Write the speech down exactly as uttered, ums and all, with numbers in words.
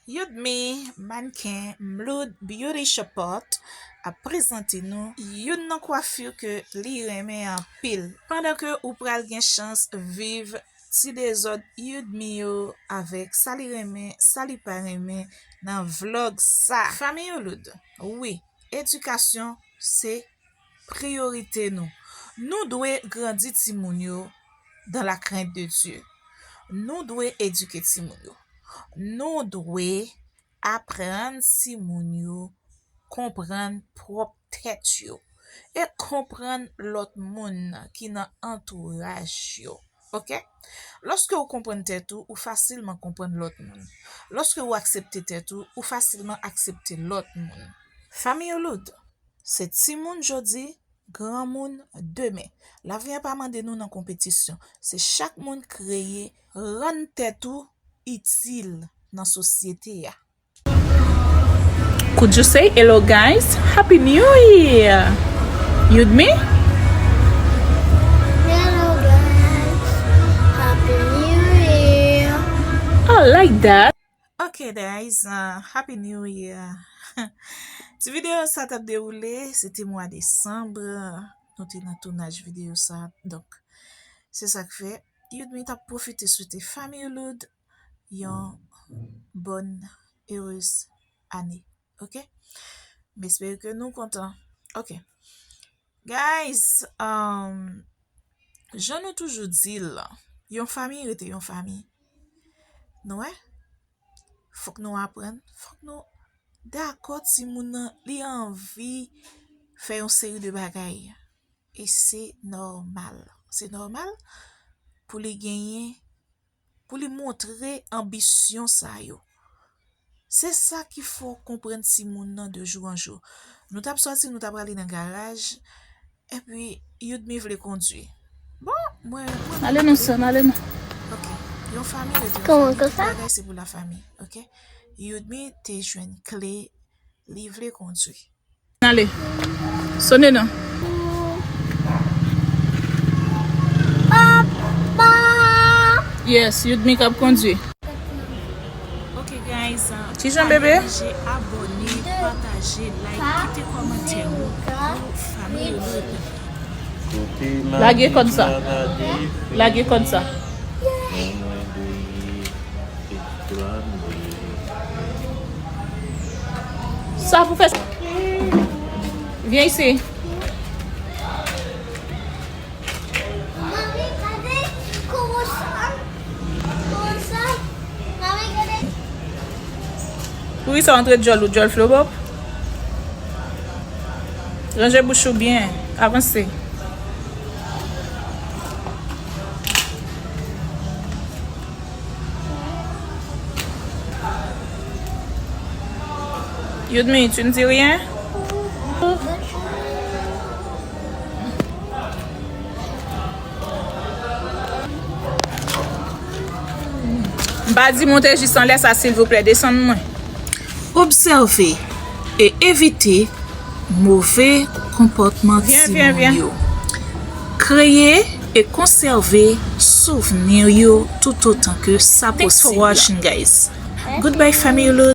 Yudmi, mannken Mloud Beauty Shop ap prezante nou youn nan kwafi ke li renmen anpil. Pandan ke ou pral gen chans viv ti dezòd Yudmi yo avèk sa li renmen, sa li pa renmen nan vlòg sa. Fanmi Youloud, wi, edikasyon se priyorite nou. Nou dwe grandi timoun yo dans la crainte de Dieu. Nou dwe edike timoun yo. Nou dwe aprann timoun yo konprann pwòp tèt yo e konprann lòt moun ki nan antouraj yo. Oke? Lòske ou konprann tèt ou, ou fasilman konprann lòt moun. Lòske ou aksepte tèt ou, ou fasilman aksepte lòt moun. Fanmi Youloud, se timoun jodi, granmoun demen. Lavi a pa mande nou nan konpetisyon. Se chak moun kreye, rann tèt ou itil nan sosyete a. Could you say hello, guys? Happy New Year! Yudmi? Hello, guys. Happy New Year. I like that. Ok, guys, uh, Happy New Year. Ti videyo sa t ap dewoule, se te mwa desanm, nou te nan tounaj videyo sa. Donk, se sa k fè, Yudmi t ap pwofite swete fanmi Youloud yon bonne heureuse année. Ok? M espere ke nou kontan. Ok. Guys, um, jan nou toujou di l, yon fanmi rete yon fanmi. Nou wè? Fòk nou aprann, fòk nou dakò timoun nan, li anvi fè yon seri de bagay. E se nòmal. Se nòmal pou li genyen, pou li montre anbisyon sa yo. Se sa ki fè w konprann timoun nan de jou an jou. Nou t ap sòti, nou t ap prale nan garaj, epi Yudmi vle kondwi. Bon, mwen, mwen ale non, sè m, ale non. Ok. Yon fanmi rete yon fanmi, tout bagay se pou la famille, ok? Yudmi te jwenn kle, li vle kondwi. Ale. Sone non. Papa. Yes, Yudmi k ap kondwi. Ok, guys, uh, kijan, bebe? Pa neglije abòne, pataje, like, kite kòmantè ou pou fanmi Youloud. Lage kòd sa. Lage kòd sa. Sa pou fè. Vyen isi. Pouri sa antre djòl ou, djòl flobòp. Ranje bouch ou byen. Avanse. Yudmi, tu ne dis rien? M pa di monte jis anlè sa, silvouplè, desann mwen. Obsève e evite move konpòtman timoun yo. Kreye e konsève souvni yo toutotan ke sa posib. Thanks for watching, guys. Goodbye, family.